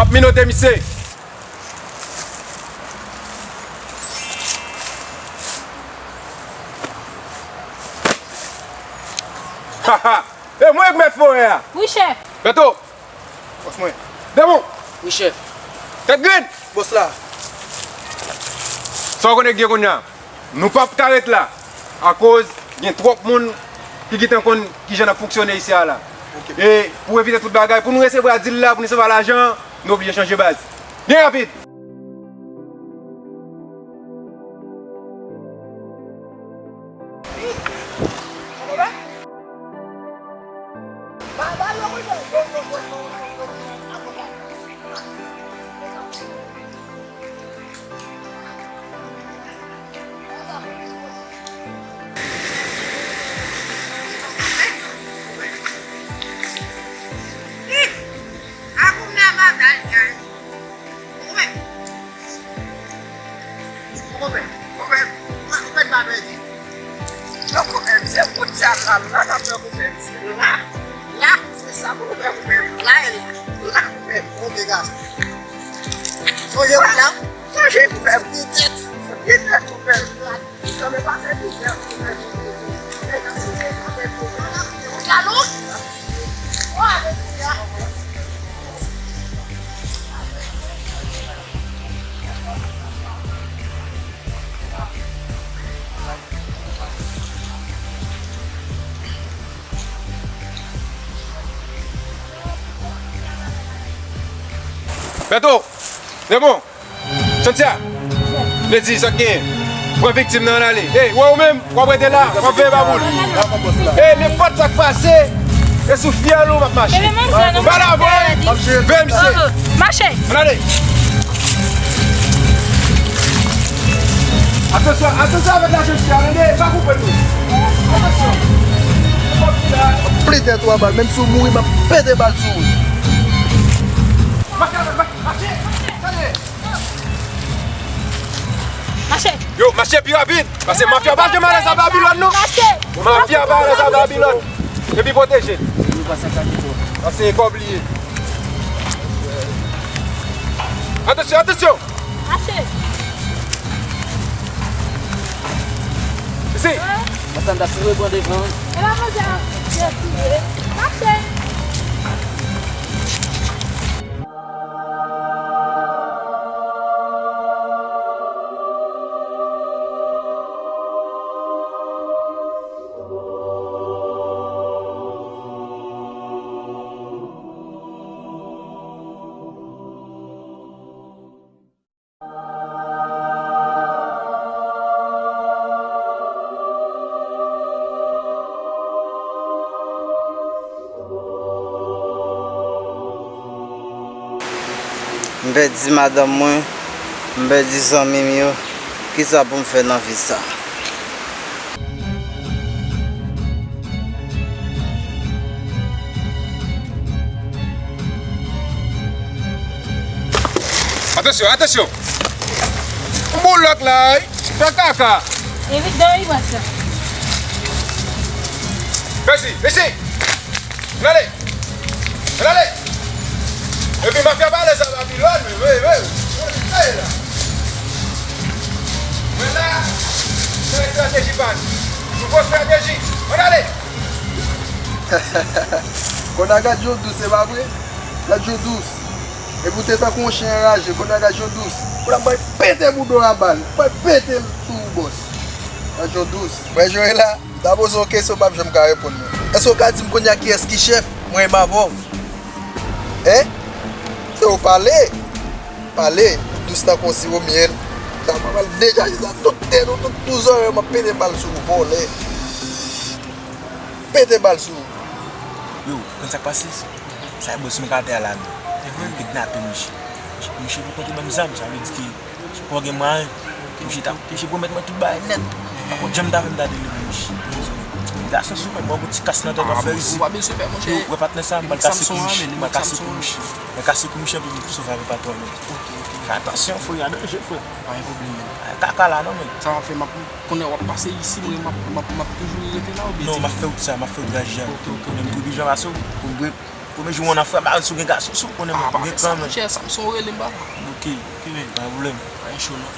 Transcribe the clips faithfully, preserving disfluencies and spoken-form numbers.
M ap minote misye. Haha. E mwen k mèt forè a. Wi, chèf. Bèto. Bòs mwen. Demon. Wi, chèf. Tèt grenn. Bòs la. Sa w konnen k gen kounye a? Nou p ap ka ret la. Akoz gen twòp moun ki gentan konn kijan n ap fonksyone isi a la. Ok. E pou evite tout bagay, pou nou resevwa dil la, pou nou resevwa lajan, nou oblije chanje baz. Byen rapid. Konpè, konpè, konpè, konpè pa pèdi. Non, konpè, se kout sa la, la, la, konpè, konpè, se la, la, se sa, konpè, konpè, la, e la, la, konpè, konpè, gason. Sonje, la, sonje, konpè, byen tèt, byen tèt, konpè, la. Bèto, se bon. Santi a! Ledi, sa k genyen? Pran viktim nan, ann ale. Ey, wè ou menm, w ap rete la, w ap veye pa boul. Ey, nenpòt sa k pase, e sou fyèl ou m ap mache. Ba la, boy! Veye misye! Mache! Ann ale! Atansyon, atansyon avèk lajan chita, tande, pa koupe nou. Atansyon! Plen tèt ou a bal, menm si w mouri, m ap pete bal sou ou. Mache avèk, mache! Mache! Yo, mache pi rapid! Pase mafya pa janm alèz a Babilòn, non! Mache! Mafya pa alèz a Babilòn! Epi pwoteje! Pase kòb li ye. Atansyon, atansyon! Mache! Isi! Masanm ta sou pran devan. E pa manzè a tire. Mache! M pèdi madanm mwen, m pèdi zanmi m yo, kisa pou m fè nan vi sa? Atansyon, atansyon! Boulòk la, wi! Fè kaka! Evit dèyè bòs la. Mèsi, mèsi! Ann ale! Ann ale! Epi mafya pa alèz a Babilòn, wi, wi, wi. Ann ale la. Mwen la, se estrateji pa n. Nouvo estrateji. Ann ale! Kònè a gad jan w dous, se pa vre? Gad jan w dous. Epi w te tankou yon chen anraje, kònè a gad jan w dous. Kònè a bay pete bouda w a bal, bay pete l sou ou, bòs. Gad jan w dous. Mwen jwe la. M ta poze w kesyon, w p ap janm ka reponn mwen. Èske w ka di m kounye a kiyès ki chèf? Mwen menm avè w. Hein? Se w pale. Pale. Dous tankou yon siwo myèl. Sa w pral degaje sa tout tèt ou, tout, tout zòrèy w, m ap pete bal sou ou, vòlè. Pete bal sou ou. Yo, konn sa k pase? Sa e bòs mwen k atè a la, non. Yo kidnape misye. Misye pou konte ban m zam, sa vle di ke Misye pa gen mwayen. Misye ta, misye pwomèt mwen tout bagay nèt. Pa konn jan m ta fè m ta delivre misye. Gason sou mwen, mwen gon ti kas nan tèt w ap fè isit. Ou pa bezwen pè, monchè. Yo, wè patnè sa, m pral kase kou misye. M pral kase kou misye. M pral kase kou misye anpil pou sove avè patwon mwen. Fè atansyon, frè, a danje, frè. Pa gen pwoblèm, men. Kaka la, non, men. Sa w ap fè, m ap konnen w ap pase isi, mwen, m ap, m ap, m ap toujou rete la, oubyen? Non, m ap fè wout sa, m ap fè wout Grajiya. Ok, ok. Men m tou bijan pase w pou m Premye jou w ann afè, ba, si w gen gason, si w konnen mwen, gen kanmenm. Sa m chè, sa m son rele m pa. Ok, ok, men, pa gen pwoblèm. Pa gen cho non.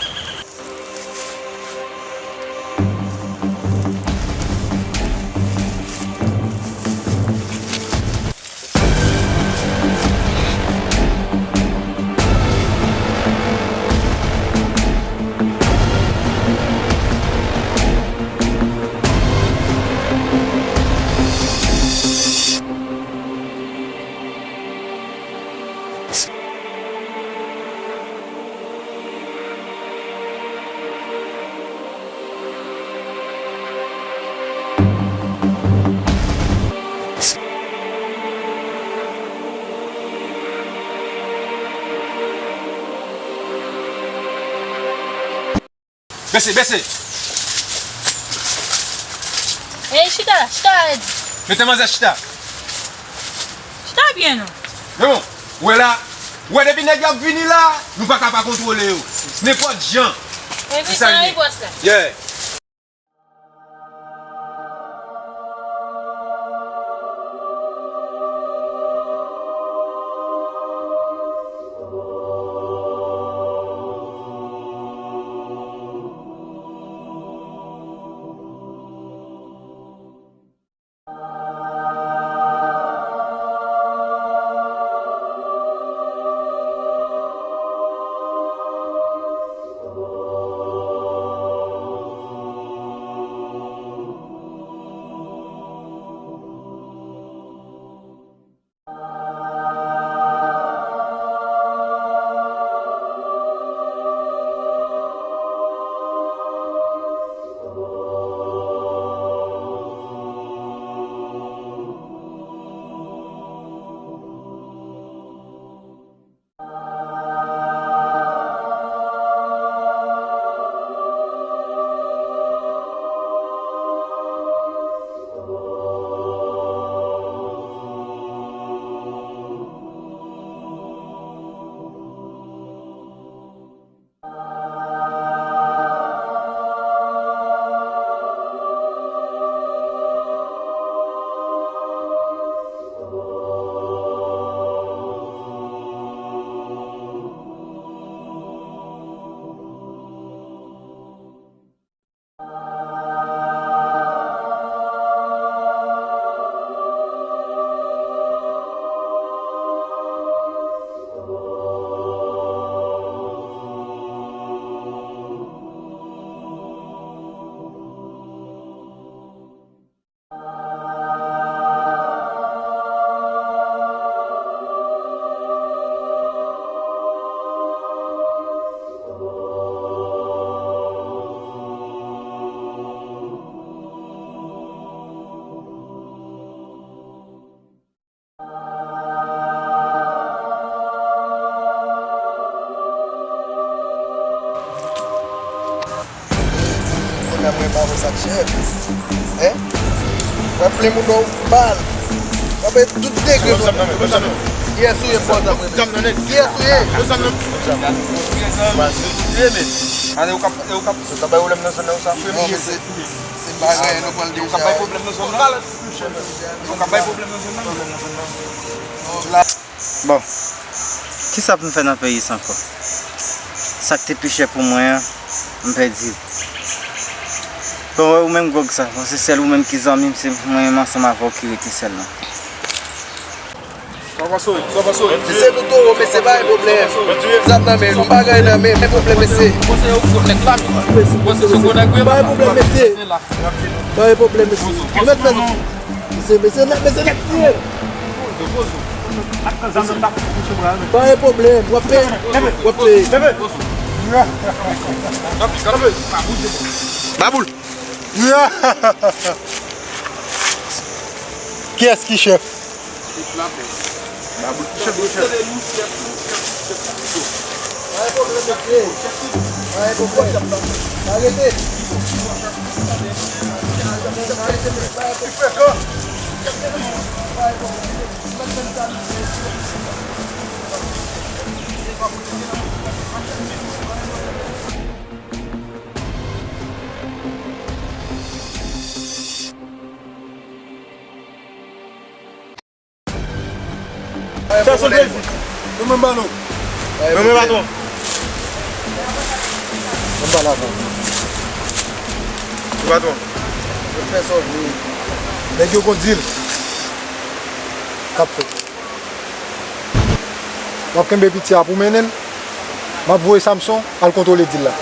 Bese, bese! Ey, chita la, chita la, Edi. Mete manzè chita. Chita byen non. Men bon, ou wè la, ou wè depi nèg yo ap vini la, nou pa ka pa kontwole yo. Nenpòt jan. Se sa l ye. Yeah. Kounye a mwen pa wè sa k chèf. Hein? W ap plen moun nan w bal. W ap tout degre nou. Kiyès ou ye, pòz ap rele? Kiyès ou ye? Sa bay pwoblèm nan zòn nan, sa. Non, men se, se bagay nou pral deja. Yo ka bay pwoblèm nan zòn nan. Yo ka bay pwoblèm nan zòn nan. Bon, kisa pou m fè nan peyi sa ankò? Sa k te pi chè pou mwen an, m pèdi l. Bon, wè ou menm gwòg sa, bon, se sèl ou menm ki zanmi m, se mwen menm ansanm avè w ki rete sèlman. Mesye, nou towo, mesye, pa gen pwoblèm. Zam nan men nou, bagay nan men, pa gen pwoblèm, mesye. Pa gen pwoblèm, mesye. Pa gen pwoblèm, mesye. Mesye, mesye, nèg, mesye, nèg tiye. Pa gen pwoblèm, w ap peye, w ap peye. Baboul. Kiyès ki chèf? Fè son plezi. Nou menm ba nou. Men mwen patwon. Mwen pale avè w. Wi patwon. Yo fè sa w vle. Nèg yo gon dil k ap fèt. W ap kenbe piti a pou mennen l. M ap voye Samson al kontwole dil la.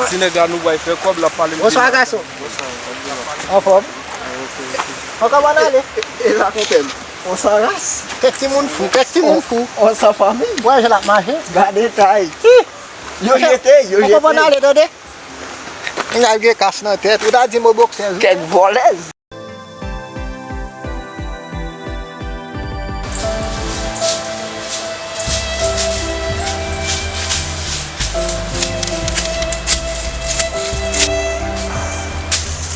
Ti nèg la nou bay fè kòb, l ap pale m de... Bonswa gason. Anfòm? Ankò bòn ale. E la konpè m. On san ras. Kèk timoun fou, kèk timoun fou. On san fanmi. Wè jan l ap mache. Gade tay. Yo jete, yo jete. Ankò bòn ale tande. Nèg la gen kas nan tèt, ou ta di m o boksè wi. Kèk vòlèz.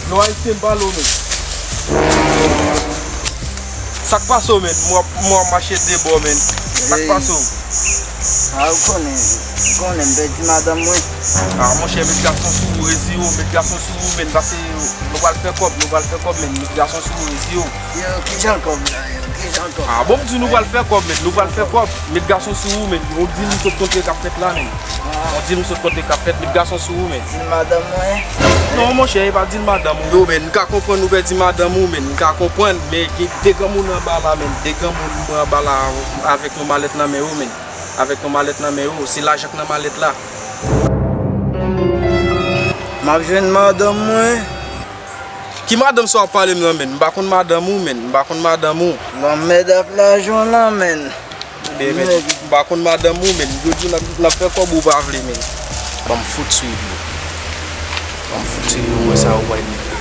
Lò ayisyen m pale w menm. Sa k pase w menm? M wè w ap mache de bò menm. Sa k pase w? A ou konnen, ou konnen m pèdi madanm mwen. A monchè, met gason sou ou, rezi w, met gason sou ou menm, pase nou pral fè kòb, nou pral fè kòb menm, met gason sou ou, rezi w. Yo, kijan kòb la, yo, kijan kòb la? A bon, m di nou pral fè kòb menm, nou pral fè kòb, met gason sou ou menm, yon dil m sot kontre k ap fèt la menm. Yon dil m sot kontre k ap fèt, met gason sou ou menm. Dil madanm mwen? Non monchè, e pa dil madanm ou. Yo menm, m ka konprann ou pèdi madanm ou menm, m ka konprann, men gen de granmoun anba la menm, de granmoun anba la avèk yon malèt nan men yo menm. Avèk yon malèt nan men yo, se lajan k nan malèt la. M ap jwenn madanm mwen. Ki madanm sa w ap pale m nan menm? M pa konn madanm ou menm, m pa konn madanm ou. Lanmèd ak lajan w nan menm. Ebyen menm, m pa konn madanm ou menm, yo di w n ap, n ap fè kòb ou pa vle menm. Ban m fout swiv yo. Ban m fout swiv yo, m wè sa yo pral regle.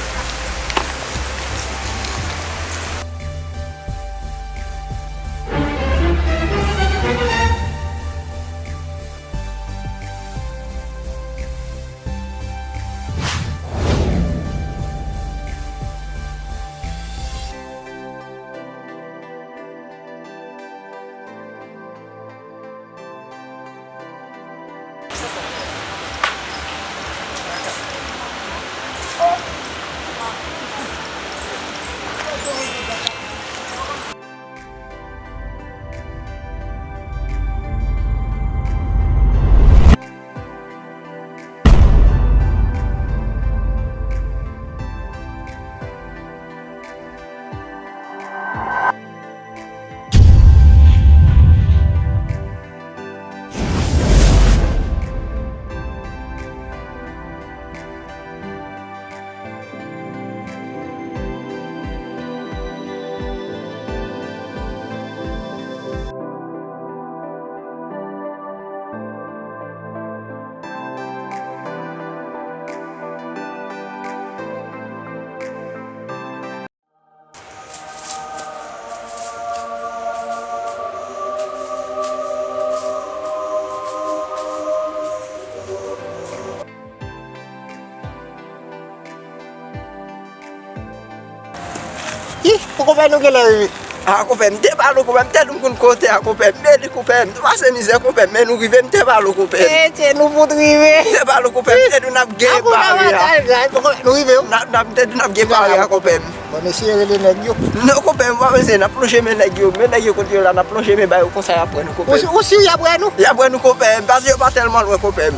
Ih, konpè nou genlè rive. A, konpè, m te pale w, konpè, m te di w m konn kote a, konpè, m beni, konpè, m te pase mizè, konpè, men nou rive, m te pale w, konpè. E, tye, nou fout rive. M te pale w, konpè, m te di w n ap gen pare a. Nou rive, wi. N ap, n ap, m te di w n ap gen pare a, konpè. Bon, mesye, rele nèg yo. Non, konpè, m pa bezwen, n ap plonje men nèg yo, men nèg yo kote yo la, n ap plonje men ba yo, konsa y ap wè nou, konpè. Ou si, ou si y ap wè nou? Y ap wè nou, konpè, paske yo pa tèlman lwen, konpè.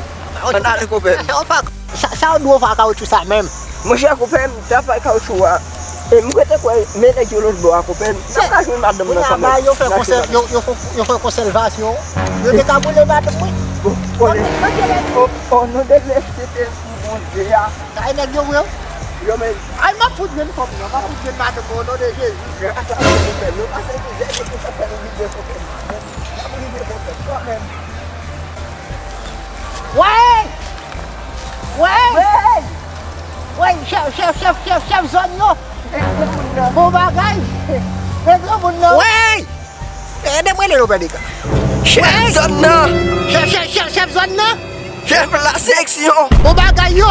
Ann ale, konpè. Sa, sa w dwe fè a kawotchou sa menm? Monchè, konpè m, travay kawotchou a. E m rete kwè, men nèg yo lòt bò a, konpè m. N ap ka jwenn madanm nan kanmenm. Yo fè konsè-, yo, yo fè, yo fè konsèvasyon. Yo te ka boule madanm mwen. Bon, konnen. O, o non de Mesye, se pou Bondye a. Sa e nèg yo vre wi. Yo menm. Ay, m ap fout jwenn fanm nan, m ap fout jwenn madanm mwen, o non de Jezi. Gras a Bondye, konpè m. Nou pase mizè, se pou sa fè nou rive, konpè m. N ap rive, konpè m, kanmenm. Wey! Wey! Wey! Wey, chèf, chèf, chèf, chèf, chèf zòn yo! Bon bagay! Ede moun nan! Wey! Ede m rele Lopè Dega! Chèf zòn nan! Chèf, chèf, chèf, chèf zòn nan! Chèf la seksyon! Bon bagay yo!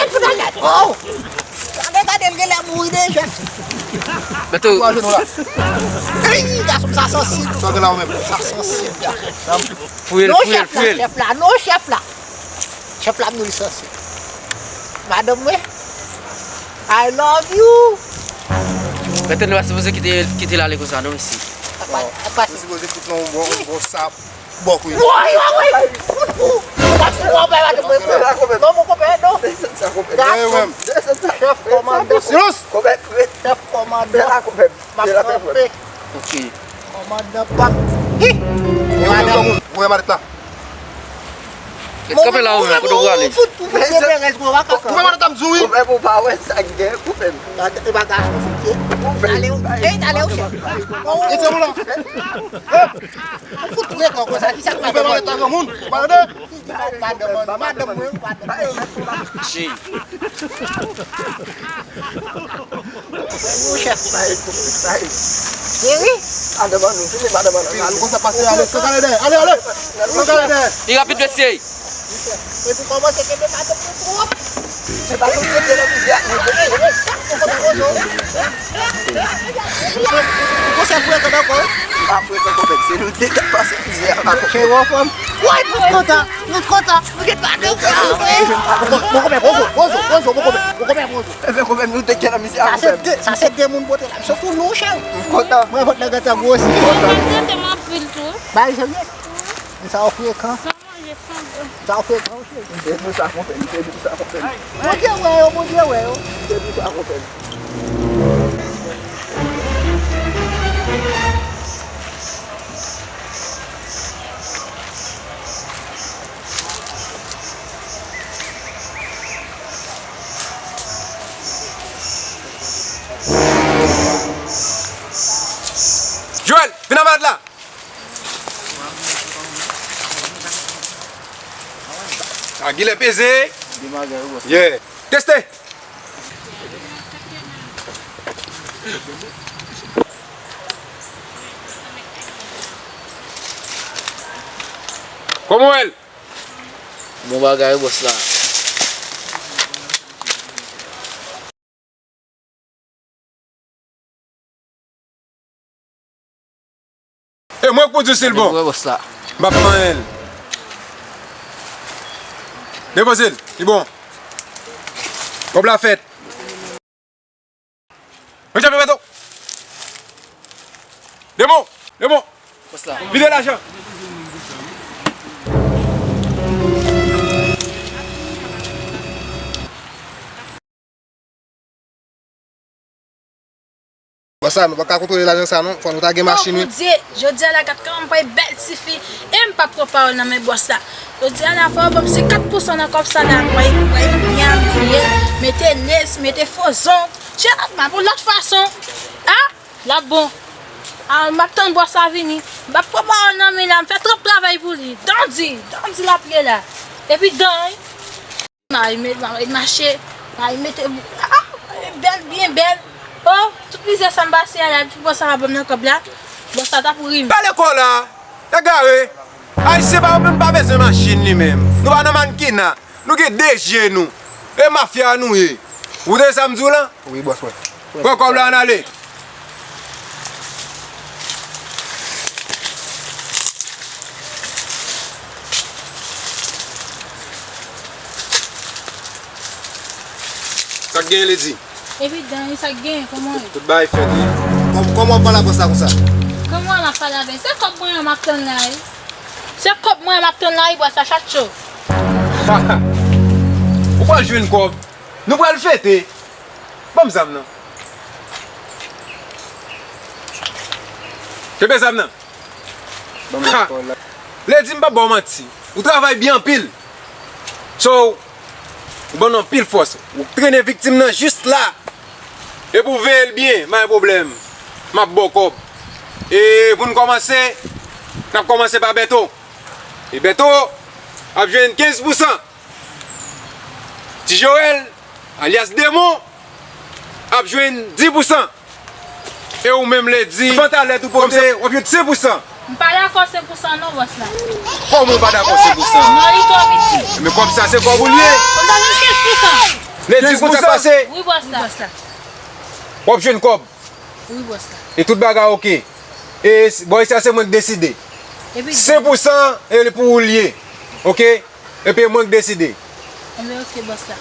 Gade pou ta gade. Oh! Gade, gade, l genlè mouri deja. Mete w. Ey, gason, sa sansib. Sa gen la ou menm. Sa sansib, gason. Fouye l, non, fouye l, chèf la, fouye l. Chèf la, non, chèf la. Chèf la, m nou li sansib. Madanm mwen, I love you. Mete nou pa sipoze kite, kite l ale konsa, non, mesye. Apa, apa, nou sipoze fout nou bon, bon sap. Bòk wi. Woy, woy, woy. Fout fou. Fout fou, konpè, pa de pwoblèm. Non, mon konpè, non. Desann sa, konpè. Desann sa. Chèf kòmandan. Silans. Konpè, prè. Chèf kòmandan. M ap kanpe. Ok. Kòmandan p ap. Hi. Ou wè madanm ou, ou wè madanm la. Kanpe la ou menm, kote w prale? Fout pou fè perèz, mwen pa ka. Ou wè madanm la m di w wi. Konpè, pou pa wè sa k gen, konpè. E pa gason fout ye. Ale ou, e ale ou chèf. E se ou la. Ou fout tou retan konsa, kisa k pa devan? Ou fè malèt la granmoun, ou pa tande? Madanm, madanm mwen, madanm mwen. Cheri. Madanm an nou, vini madanm an nou. Vini, nou konsa pase, ale, san kale dèyè, ale, ale. San kale dèyè. Li rapid mesye. Epi kòmanse kenbe madanm mwen twòp. Se pa nou mete nan mizyè. Ou konsa frekan ankò, wi? M pa frekan konpè, se nou de k ap pase mizyè a. Cheri, w anfòm? Woy, nou kontan, nou kontan, nou gen pa de. Bon, bon, konpè, pozo, pozo, pozo, bon, konpè, bon, konpè, pozo. Enben, konpè, nou de k nan mizyè a, konpè. Sa se de, sa se de moun pote la. Sof ou nou, cheri. M kontan. Mwen, vant nan gentan gwosi. Mwen kontan. Mwen kontan anpil tou. Bay, cheri. Sa w frekan. Sa w frekan, cheri. M te di w sa, konpè m, m te di w sa, konpè m. Bondye wè yo, Bondye wè yo. M te di w sa, konpè m. Joel, vin anba la. Sa gilè peze. Yeah. Teste. Kòman w wè l? Bon bagay, bòs la. E mwen k pou di w si l bon. Depoze bòs la. M p ap manyen l. Depoze l, li bon. Kòb la fèt. Mwen tchape bato. Demo, demo. Bòs la. Vide lajan. Bòs la, nou pa ka kontwole lajan sa non, fò nou ta gen machin wi. Oh Bondye, jodi a la gad kòman m pral bèl tifi, e m p ap pran pawòl nan men bòs la. Jodi a la fò yo ban m senkant pousan nan kòb sa la, m pral, m pral byen abiye, mete nez, mete fo zong. Chè, m ap yon lòt fason. A, l ap bon. A, m ap tann bòs la vini. M p ap pran pawòl nan men la, m fè twòp travay pou li. Dandi, dandi l ap ye la. Epi dan, wi. Mari met, mari mache, mari mete, ah, bèl, byen bèl. Oh, tout mizè sa m pase a la, epi bòs sa pa ban m nan kòb la. Bòs sa t ap ri m. Pale kò la, egare. Ayisyen pa, nou pa bezwen machin li menm. Nou pa nan mannkena. Nou gen de je nou. E mafya nou ye. Ou tande sa m di w lan? Wi, bòs mwen. Pran kòb la, ann ale. Sa k genyen, Lady? Epi dan, sa k genyen, kòman ye? Tout bagay fèt wi. Kòm-, kòman w ap pale ak bòs la konsa? Kòman w ap pale avè l? Se kòb mwen an m ap tann la wi. Se kòb mwen an m ap tann la wi, bòs la, chat cho. Ou pral jwenn kòb. Nou pral fete. Ban m zam nan. Kenbe zam nan. Ban m Ha! Lady, m p ap ba w manti. Ou travay byen anpil. So, ou ban nou anpil fòs. Ou trennen viktim nan jis la. Epi w veye l byen, pa gen pwoblèm. M ap ba w kòb. E pou n kòmanse, n ap kòmanse pa Bèto. E Bèto ap jwenn kenz pousan. Ti Joel, alyas Demon, ap jwenn dis pousan. E ou menm, Lady, pantalèt ou pote, w ap jwenn senk pousan. M pa dakò senk pousan non, bòs la. Kòman w pa dakò senk pousan? Non, li twò piti. Men kòb sa se kòb ou l ye. M ta jwenn kenz pousan. Lady, konn sa k pase? Wi, bòs la. W ap jwenn kòb. Wi, bòs la. E tout bagay oke. E s-, bò isi a se mwen k deside. Epi senk pousan e li pou ou l ye. Oke? Epi e mwen k deside. Enben oke, bòs la.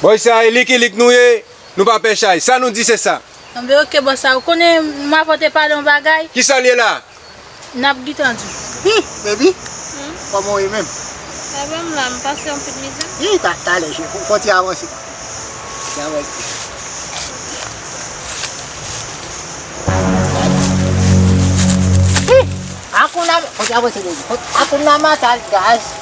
Bò isi a e lik e lik nou ye. Nou pa pè chay. Sa nou di se sa. Enben oke, bòs la. Ou konnen m a pote pa nan bagay. Kisa l ye la? N ap gentan di w. Hi, baby. Kòman w ye menm? Sa va, m la, m pase anpil mizè. Hi, ta, talè, fò, fò ti avanse. Ti avanse. Hi, Hakuna, fò ti avanse, baby. Hakuna Matata, guys.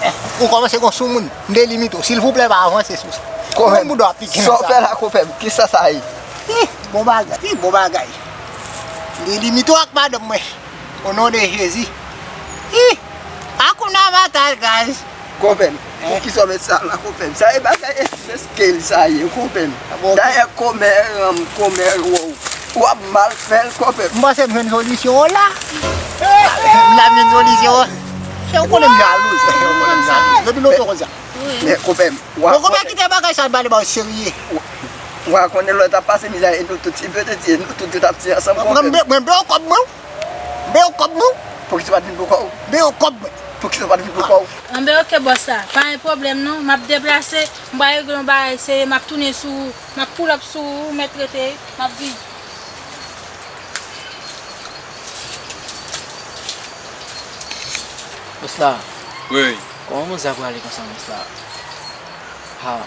Eh, ou kòmanse gon soumoun. M delimite w. Silvouplè, pa avanse sou sa. Kòmè, mwen bouda w ap piken sa. Sa w fè la, konpè m? Kisa sa ye? Hi, bon bagay. Hi, bon bagay. M delimite w ak madanm mwen. O non de Jezi. Hi! Hakuna Matata, guys. Konpè m, poukisa w met sa la, konpè m? Sa e bagay eskel sa ye, konpè m. Dayè, kòmè, ranm, kòmè, w, w ap mal fè l, konpè m. M panse m jwenn solisyon an la. M la jwenn solisyon an. Se ou konnen m jalouz. Ou konnen m jalouz. Depi lontan konsa. Men, konpè m, w a konnen. Bon, konpè, kite bagay sa, m pale ba w serye. W a konnen lè w t ap pase mizè, e nou tout, si Bèto te di, e nou tout, nou t ap tiye ansanm, konpè m. Mwen, mwen, mwen, kòb mwen. M peye w kòb mwen. Poukisa w pa t vin pou kò w? M peye w kòb mwen. Poukisa w pa t vin pou kò w? Anben, oke, bòs la. Pa gen pwoblèm, non. M ap deplase. M pral regle yon bagay serye. M ap tounen sou ou. M ap pull up sou ou. Ou mèt rete. M ap vini. Bòs la. Wi. Kòman manzè a prale konsa, bòs la? Ha,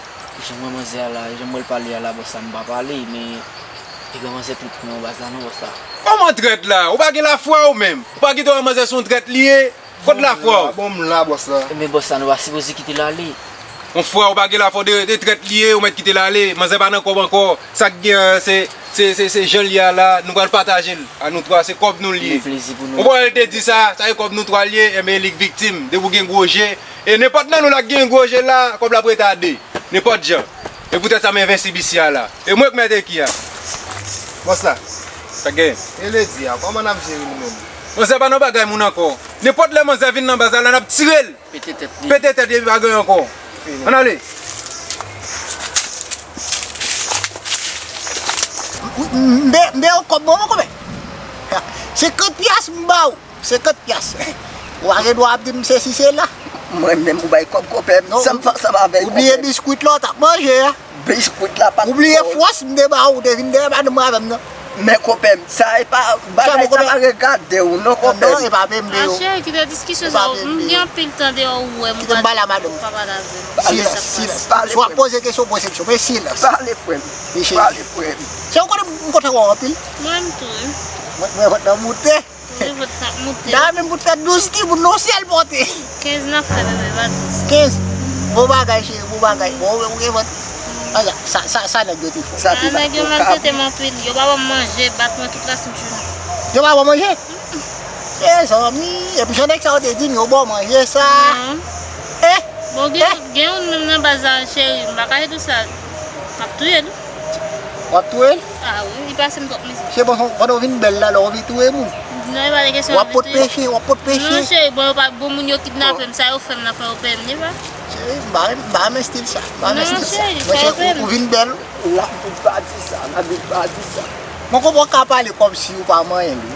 jan m wè manzè a la, jan m wè l pale a la, bòs la, m pa pale, men piga manzè trèt mwen baz la non, bòs la. Kòman trèt la? Ou pa gen lafwa ou menm? Ou pa kite wè manzè se yon trèt li ye? Kot lafwa w? Bon, m la, bòs la. Men bòs la, nou pa sipoze kite l ale. Mon frè, ou pa gen lafwa, de, de trèt li ye, ou mèt kite l ale. Manzè pa nan kòb ankò. Sa k gen an, se, se, se, se jan l ye a la, nou pral pataje l. A nou twa, se kòb nou l ye. Ou wè l te di sa, sa e kòb nou twa l ye, enben li k viktim. Depi w gen gwo je, e nenpòt nan nou la k gen gwo je la, kòb la ap rete a de. Nenpòt jan. E poutèt sa m envensib isi a la. E mwen k mèt eki a. Bòs la. Sa gen? E Lady a, kòman n ap jere li menm? Manzè pa nan bagay moun ankò. Nenpòt lè manzè vin nan baz la, n ap tire l. Pete tèt li. Pete tèt li epi pa gen ankò. Ann ale. M, m, m, m, m, kòb mwen, mwen konbyen? Senkant pyas m ba w. Senkant pyas. Ou pa gen dwa ap di m sesi sela. Mwen menm ou bay kòb konpè m. Non, sa m fè ansanm avèk ou bliye konpè m. Biskwit la w t ap manje a. Biskwit la pa t. Ou bliye fwòs m te ba ou, ou te vin dèyè madanm mwen avè m nan. Men konpè m, sa e pa, bagay sa pa regade w non konpè m. Non, e pa menm de yo. Ah, cheri, kite diskisyon sa yo. M gen anpil tan deyò ou wè m pa pale avè m. Silans, silans. Si w ap poze kesyon, poze kesyon, men silans. Pale frè m. Pale frè m. Se ou konnen m kontan wè w anpil. Mwen menm tou wi. Mwen, mwen kontan moute. Wi, vant la ap moute. Dayè menm pou t fè douz timoun nan yon sèl pòte. Kenz n ap fè bebe, pa douz. Kenz? Bon bagay cheri, bon bagay. Bon, ou gen vant. Sa, sa, sa nèg yo te fè. Ah, nèg yo maltrete m anpil. Yo pa ban m manje, bat mwen tout lasent jounen. Yo pa ban w manje? Mezanmi, epi jan nèg sa yo te di m, yo ba w manje sa. Non. Eh? Bon, gen, gen youn menm nan baz la, cheri, m pa ka di w sa. M ap touye l. W ap touye l? Ah wi, li pase m twòp mizè. Se bon, pandan w vin bèl la, lè w vin touye moun. Non, e pa de kesyon. W ap pot peche, w ap pot peche. Non, cheri, bon, yo pa, bon moun yo kidnape m, sa yo fè m nan fè yo peye m, li pa? Cheri, m pa renmen, m pa renmen estil sa. M pa renmen estil sa. Non, cheri, fè yo peye m. Ou vin bèl. Lavi pa di sa, lavi pa di sa. Mwen konprann w ka pale kòmsi ou pa manyen l wi.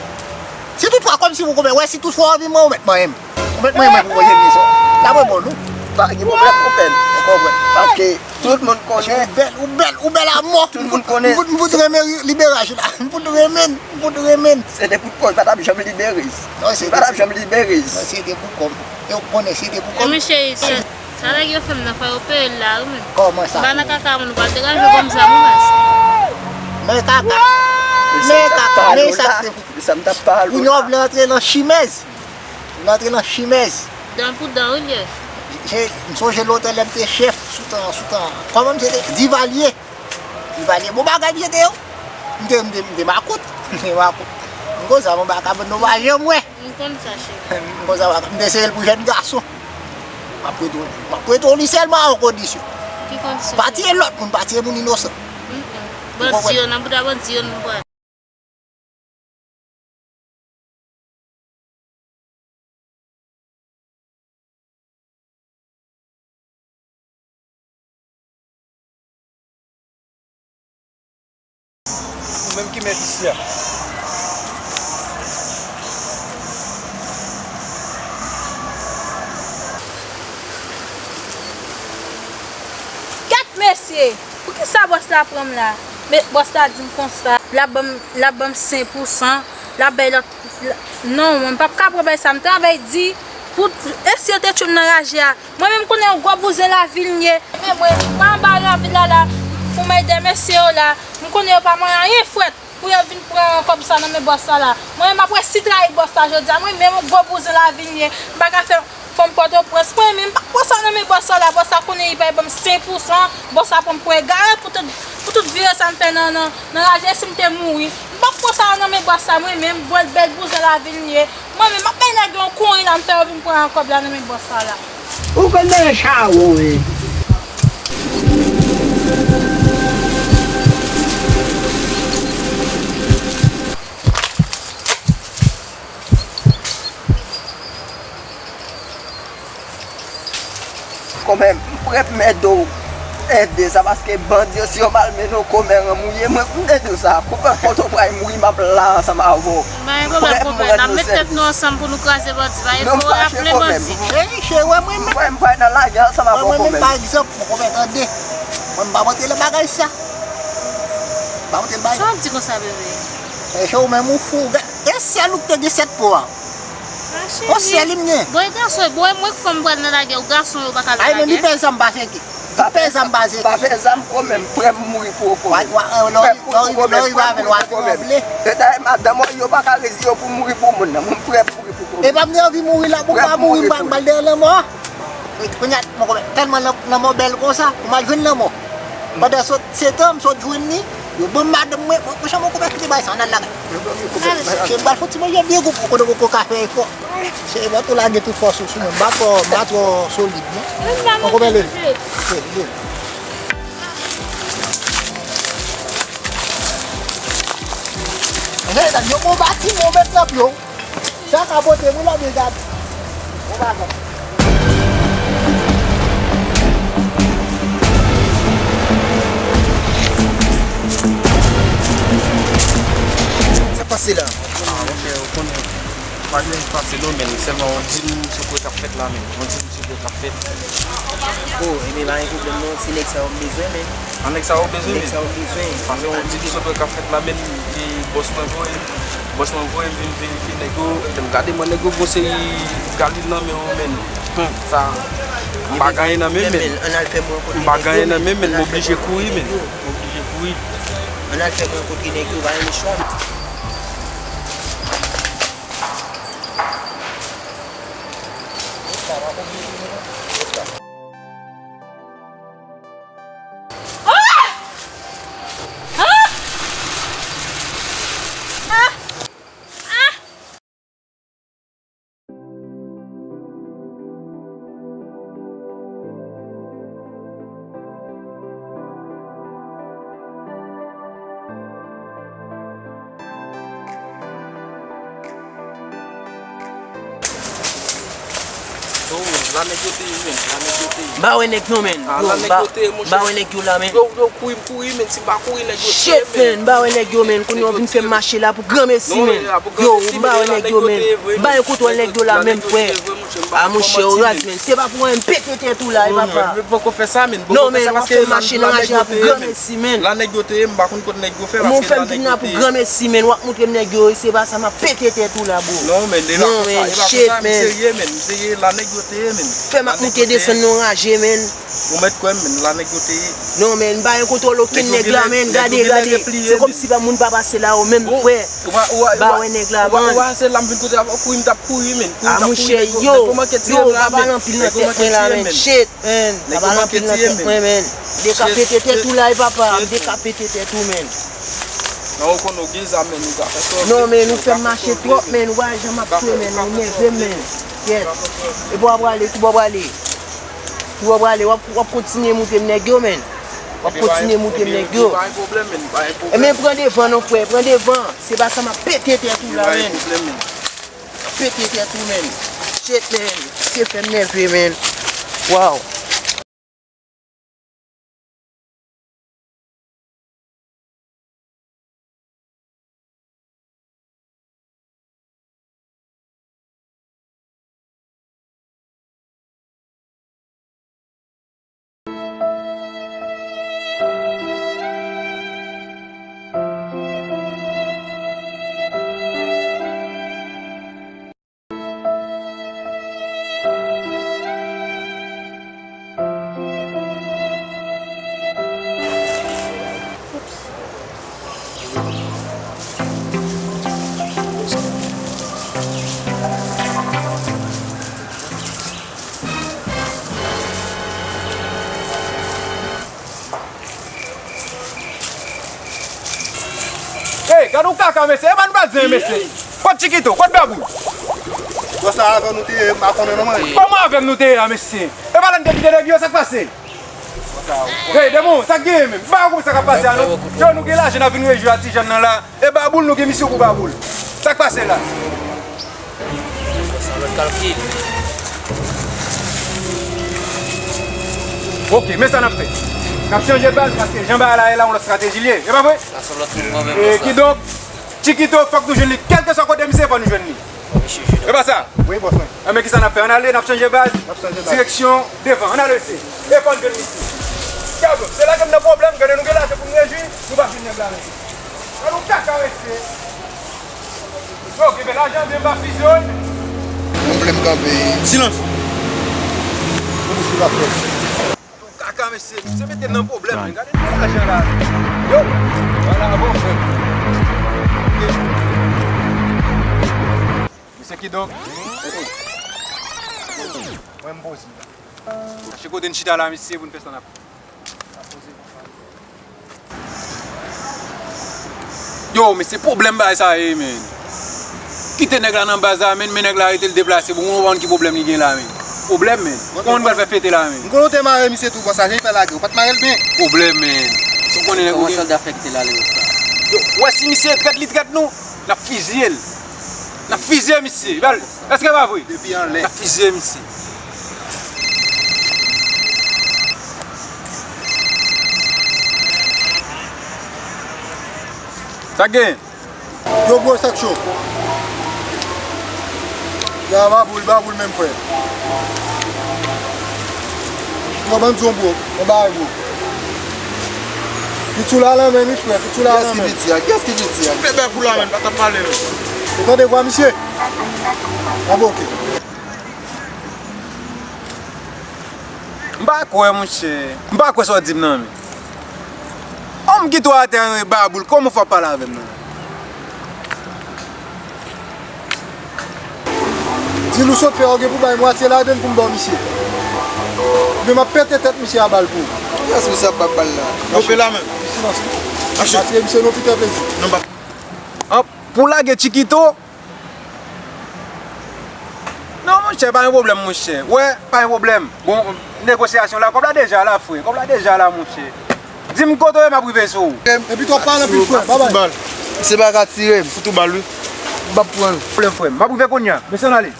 Si toutfwa kòmsi ou konprann, wè si toutfwa w anvi manyen, ou mèt manyen m. Ou mèt manyen mwen pou manje mezon. L ap bon non. Pa gen pwoblèm, konpè m. Ou konprann? Paske Tout moun konnen. Ou bèl, ou bèl, ou bèl amò. Tout moun konnen. M fout, m fout renmen liberaj la. M fout renmen, m fout renmen. Se te pou kòz pa t ap janm libere. Non, se te pou kòz. Pa t ap janm libere. Non, se te pou kòz. E w konnen se te pou kòz. Men cheri, sa, sa nèg yo fè m nan, fò yo peye l la, wi, men. Kòman sa? M pa nan kaka moun, ou pral degaje w kòm sa, mwen, mas. Men kaka. Men kaka, men sa k te pou. Sa m t ap pale w la. Kounye a w vle antre nan chimèz. Vle antre nan chimèz. Dan pou dan, wi, l ye. M sonje lontan lè m te chèf, sou tan, sou tan, kòman misye te? Divalye. Divalye, bon bagay misye te yo. M te, m te, m te makout. M te makout. M konsa, bon bagay, nou pa janm wè. M konn sa, cheri. M konsa, m te sere l pou jèn gason. M ap retounen. M ap retounen sèlman an kondisyon. Ki kondisyon? Pa tiye lòt moun, pa tiye moun inosan. Mm, mm. Bandi yo, nan bouda bandi yo, nou pral. Ou menm ki mèt isi a. Kèt mesye! Poukisa bòs la pran m la? Men bòs la di m konsa, l ap ban m, l ap ban m senk pou san, l ap bay lòt, l-, non, mwen m p ap ka pran bay sa, m travay di pou, e si yo te tchwe m nan raje a? Mwen menm konnen yon gwo bouzen lavil m ye. Men mwen, m pa anba lavil la la, pou m ede mesye yo la, m konnen yo pa manyen anyen frèt. Pou yo vin pran kòb sa nan men bòs sa la. Mwen menm m ap resi trayi bòs la jodi a. Mwen menm yon gwo bouzen lavil m ye. M pa ka fè fanm Pòtoprens. Mwen menm m p ap pran sa nan men bòs sa la. Bòs la konnen li pral ban m senk pou san. Bòs la pran m pou egare pou tout, pou tout vire sa m fè nan, nan, nan raje si m te mouri. M p ap pran sa nan men bòs la. Mwen menm m bèl bouzen lavil m ye. Mwen menm m ap bay nèg yo yon kouri la m fè yo vin pran kòb la nan men bòs sa la. Ou konn nan chawon wi. Kòmè, m prè pou m ede w. Ede sa, paske bandi yo, si yo malmennen w, kòmè, ranmouye mwen, m ede w sa. Kòmè, kote w pral mouri, m ap la ansanm avè w. M pa gen pwoblèm, kòmè, n ap met tèt nou ansanm pou nou kraze bandi. Pa gen fò raple bandi. Ey, cheri, wè mwen menm. M pral nan lagè ansanm avè w, kòmè. Mwen menm, pa egzanp, kòmè, tande. Mwen, m pa montre nan bagay sa. M pa montre nan bagay. Sa w ap di konsa, bebe? Ey, cheri, ou menm ou fou. Gad, e sèl ou ki te gen sèt po a. Yon sèl li m gen. Bon, e gason, bon, e mwen k fanm pral nan lagè, ou gason yo pa ka nan lagè. Ay, men li pè zam pa seke. Li pè zam pa seke. Pa pè zam kòmè, m prè pou mouri pou ou kòmè. Lè w rive avè l, w a tranble. E dayè madanm ou yo pa ka reziye yo pou mouri pou moun nan. Mwen m prè pou mouri pou kòmè. E pa m te anvi mouri la, pou m pa mouri, m pral dèyè lanmò. Kounye a, tèlman lanmò bèl konsa, pou m al jwenn lanmò. Pandan sot setan, m sot jwenn li, yo ban m madanm mwen, mwen, monchè, mwen konpè kite bay sa, ann al lagè. Cheri, m pral fè yon ti manje byen gou pou kote koko ka fè efò. Cheri, mwen tou lage tout fòs ou sou mwen, m pa twò, m pa twò solid, non. Mwen konpè leve. Leve, leve. Hey, dan yo bon bati, mwen met nan pye w. Sa ka pote moun la degad. Bon bagay. Sa pase la? Ah, monchè, ou konnen, pa gen anyen k pase non, men sèlman on deal sou kòb k ap fèt la, men. On deal sou kòb k ap fèt. Oh, ebyen, pa gen pwoblèm non, se nèg sa yo m bezwen, men. An nèg sa yo bezwen, men. Nèg sa yo bezwen. Paske yon ti sot k ap fèt la, men, e bòs mwen voye, bòs mwen voye m vin verifye nèg yo. Lè m gade, mwen, nèg yo gon seri galil nan men yo, men. Hmm. Sa, m pa gen anyen nan men, men. M pa gen anyen nan men, men. M oblije kouri, men. M oblije kouri. Ann al fè mwen rankontre nèg yo, pa gen chwa. Oh, la nèg yo te ye, men. La nèg yo te ye. M pa wè nèg yo, men. Ah, yo, la nèg yo te ye, monchè. M pa wè nèg yo la, men. Yo, yo kouri, m kouri, men. Si m pa kouri, nèg yo tiye m, men. Shit, men. M pa wè nèg yo, men. Kounye a yo vin fè m mache la pou granmesi, men. Yo, m pa wè nèg yo, men. M pa gen kontwòl nèg yo la, menm, frè. A, monchè, ou raz, menn. Se pa pou anyen, m pete tèt ou la, e papa. Non, menn, w ap fè m mache nan raje a pou granmesi, menn. La nèg yo te ye, m pa konn kot nèg yo fè, paske la nèg yo te ye. Ou fè m vin la pou granmesi, menn. W ap montre m nèg yo, se pa sa, m ap pete tèt ou la, bro. Non, menn, e pa konsa, e pa konsa, m serye, menn, m serye, la nèg yo te ye, menn. Fè m ap moute desann nan raje, menn. Ou mèt kwè m, menn, la nèg yo te ye. Non, menn, m pa gen kontwòl okenn nèg la, menn. Gade, gade. Se kòmsi pa moun pa pase la, ou menm, frè. Ou pa, ou pa, ou pa, ou pa wè nèg la, ou pa, ou pa wè se la m vin kote avè w, kouri m t ap kouri, menn. Kouri m t ap kouri, nèg yo, nèg yo manke tiye m la, menn. Nèg yo manke tiye m, menn. Shit, menn. Nèg yo manke tiye m, menn. Dekapete tèt ou la, e papa. Dekapete tèt ou, menn. Non, ou konn ou gen zam, menn, ou ka fè sa w vle. Non, menn, ou fè m mache twòp, menn. Ou pa wè jan m ap kwe, menn. Ou nève m, menn. Kèt. Epi w ap prale, ki bò w prale? Ki bò w prale? W ap, w ap kontinye moute m nèg yo, menn. W ap kontinye moute m nèg yo. Pa gen pwoblèm, menn, pa gen pwoblèm. Ebyen, pran devan non, frè, pran devan. Se pa sa, m ap pete tèt ou la, menn. Pete tèt ou, menn. Shit, menn. Misye fè m nève, menn. Wow. Ey, gad yon kaka, mesye. E pa nou pa di, mesye. Kot Chikito? Kot Baboul? Bòs la avè nou te ye, m pa konnen non, mwen. Kòman avè m nou te ye a, mesye? E pa la n te kite nèg yo, sa k pase? Ey, demon, sa k genyen menm? M pa konprann sa k ap pase a, non. Yo, nou gen lajan, n ap vin rejwi a ti jèn nan la. E Baboul, nou gen misyon pou Baboul. Sa k pase la? Sa lòt kalkil. Ok, men sa n ap fè. N ap chanje baz, paske jan bagay la ye la, yon lòt estrateji l ye. E pa vre? Sa se lòt moun mwen menm. E kidonk, Chikito, fòk nou jwenn li. Kèlkeswa kote misye, fòk nou jwenn li. E pa sa? Wi, bòs mwen. Enben, kisa n ap fè? Ann ale, n ap chanje baz. N ap chanje baz. Direksyon devan. Ann ale, mesye. E fò n jwenn misye. Dyab, se la ke m nan pwoblèm. Gade, nou gen lajan pou n rejwi, nou pa jwenn nèg la, mesye. Gade yon kaka, mesye. Yo, kenbe lajan byen, m pa fizye w. Mwen vle m kanpe. Silans. Mwen bouch li pa fèt. Kaka, mesye, misye mete n nan pwoblèm, men gade nivo lajan la. Yo, wala, bon, frè. Ok. Mesye, kidonk, mwen, m poze la. Chache kote n chita la, mesye, pou n fè sa n ap. Yo, men se pwoblèm bagay sa ye, men. Kite nèg la nan baz la, men, men nèg la rete l deplase. Bon, ou konn ki pwoblèm li gen la, men. Pwoblèm, men. Kòman n pral fè fete la, men? M konnen w te mare misye tou, bòs la, jan l fè lage. Ou pa t mare l byen. Pwoblèm, men. Si w konnen nèg ou gen. Kòman sòlda fè kite l ale konsa? Yo, ou wè si misye trèt, li trèt nou, n ap fizye l. N ap fizye misye. Bèl. Èske pa vre? Depi anlè. N ap fizye misye. Sa gen? Yo, bro, sa k cho? Ya, Baboul, Baboul menm, frè. Yo, ban m di w, bro. Yon bagay, bro. Pitou la nan men, wi, frè. Pitou la nan men. Kiyès ki piti a? Kiyès ki piti a? Bèbè pou la, men, pa t ap pale, men. Ou tande vwa misye? An bon, ok. M pa kwè, monchè. M pa kwè sa w di m nan, men. Òm ki tou atè, Baboul, kòman w fè w ap pale avè m nan? Dil ou sot fè, ou gen pou bay mwatye ladann pou m ba w misye. Men m ap pete tèt misye a bal pou ou. Kiyès misye ap bat bal la? Kanpe la menm. Silans. Mache. Mache, misye non, Peter Plezi. Non, pa. An, pou lage Chikito? Non, monchè, pa gen pwoblèm, monchè. Wè, pa gen pwoblèm. Bon, negosyasyon la, kòb la deja la, frè. Kòb la deja la, monchè. Di m kote w ye, m ap rive sou ou. Epi twòp pale anpil, frè. Babay. Se pa ka tire m. Fout ou bal, wi. M p ap pran l. Pwoblèm, frè. M ap rive kounye a. Mesye, ann ale.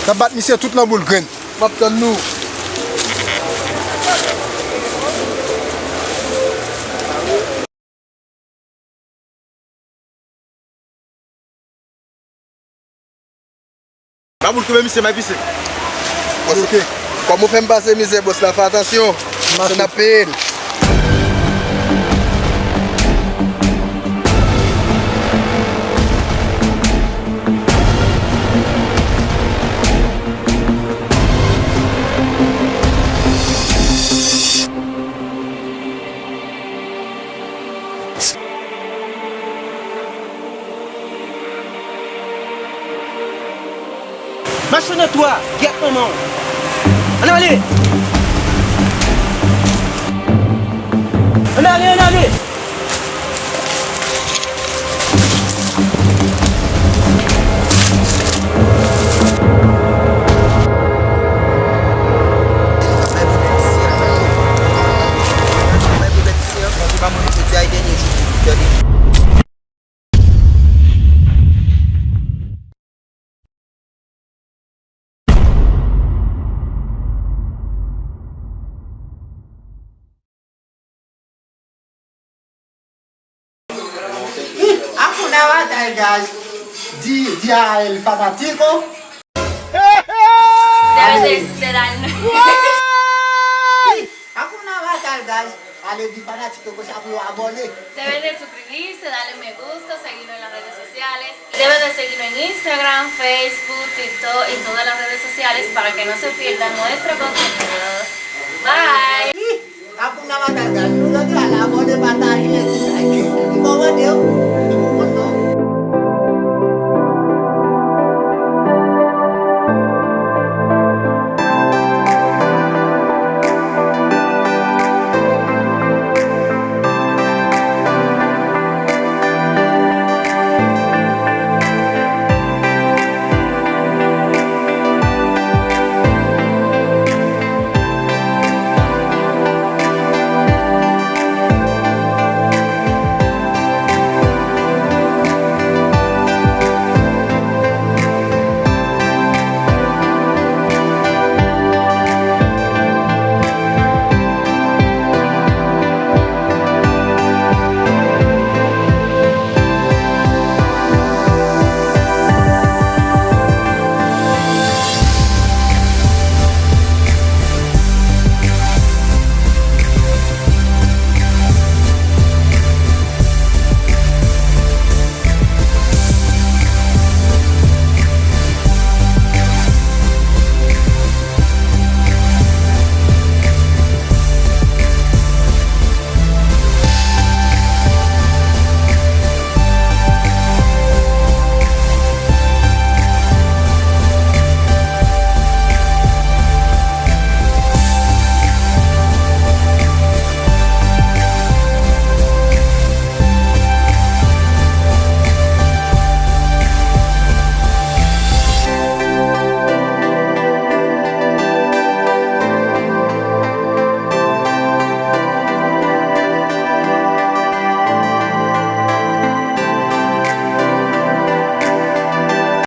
N ap bat misye tout nan boul grenn. M ap tann nou. Pou l kenbe misye, m ap pise. Bòs, kòman w fè m pase mizè, bòs la? Fè atansyon. Se n ap peye l. Machann nan twa, gyèt manman w. Ann ale! Ann ale, ann ale! Hakuna Matata, guys. Di, di a el fanático. Debe de, de la... Hakuna Matata, guys. Ale di fanatik yo konsa pou yo abòne. Debe de suscribirse, darle me gusta, seguirnos en las redes sociales. Debe de seguirnos en Instagram, Facebook, TikTok y todas las redes sociales para que no se pierdan nuestro contenido. Bye. Hakuna Matata, guys.